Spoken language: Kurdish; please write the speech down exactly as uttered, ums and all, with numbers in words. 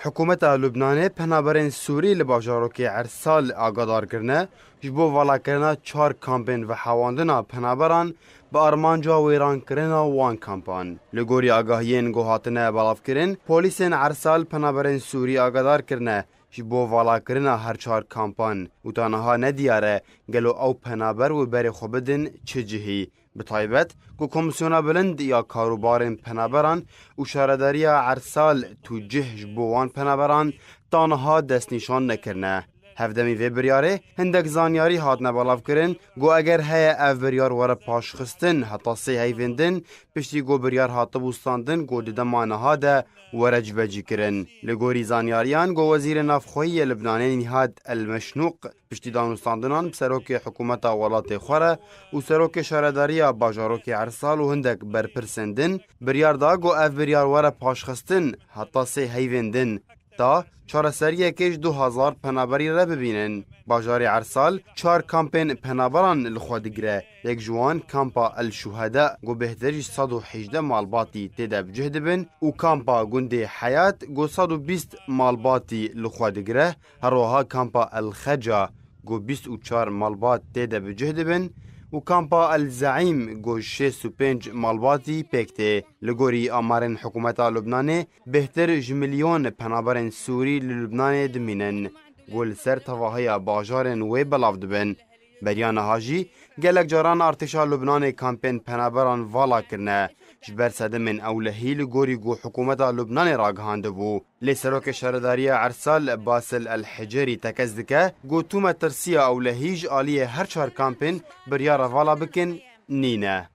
Hikûmeta Lubnanê penaberên Sûrî li bajarokê Ersal agadar kirine, ji bo valakirina çar kampên vehewandina penaberan bi armanca wêrankirina wan kampan. Li gorî agahiyên ku hatine belavkirin, polîsên Ersal penaberên Sûrî agadar kirine ji bo valakirina her çar kampan û ta niha nediyar e gelo ew penaber wê berê xwe bidin çi cihî. Bi taybet ku Komîsyona Bilind ya Karûbarên Penaberan û Şaredariya Ersal tu cih ji bo wan penaberan ta niha destnîşan nekirine. Hevdemî vê biryarê hindek zanyarî hatine belavkirin ku eger heye ev biryar were paşxistin heta sê heyvên din, piştî ku biryar hatibû standin ku di dema niha de were cibecîkirin. Li gorî zanyariyan ku Wezîrê Navxweyî yê Libnanê Nîhad El Meşnûq piştî danûstandinan bi serokê hikûmeta welatê xwe re û serokê şaredariya bajarokê Ersal û hindek berpirsên din biryar da ku ev biryar were paşxistin heta sê heyvên din, ta çareseriyekê ji du hezar penaberî re bibînin. Bajarê Ersal çar kampên penaberan li xwe digire. Yek ji wan kampa El Şuheda ku bêhtir ji sed û hejdeh malbatî tê de bi cih dibin û kampa gundê Heyat ku sed û bîst malbatî li xwe digire. Her wiha kampa El Xeca ku bîst û çar malbat tê de bi cih dibin û kampa El Zeîm ku şêst û pênc malbatî pêk tê. Li gorî amarên hikûmeta Lubnanê, bêhtir ji milyon penaberên Sûrî li Lubnanê dimînin ku li ser tevahiya bajarên wê belav dibin. Beriya niha jî gelek caran artêşa Lubnanê kampên penaberan vala kirine. Ji ber sedemên ewlehî li gorî ku hikûmeta Lubnanê ragihandibû. Lê serokê şaredariya Ersal Basil El Hicerî tekez dike ku tu metirsiya ewlehî ji aliyê her çar kampên biryara vala bikin nîne.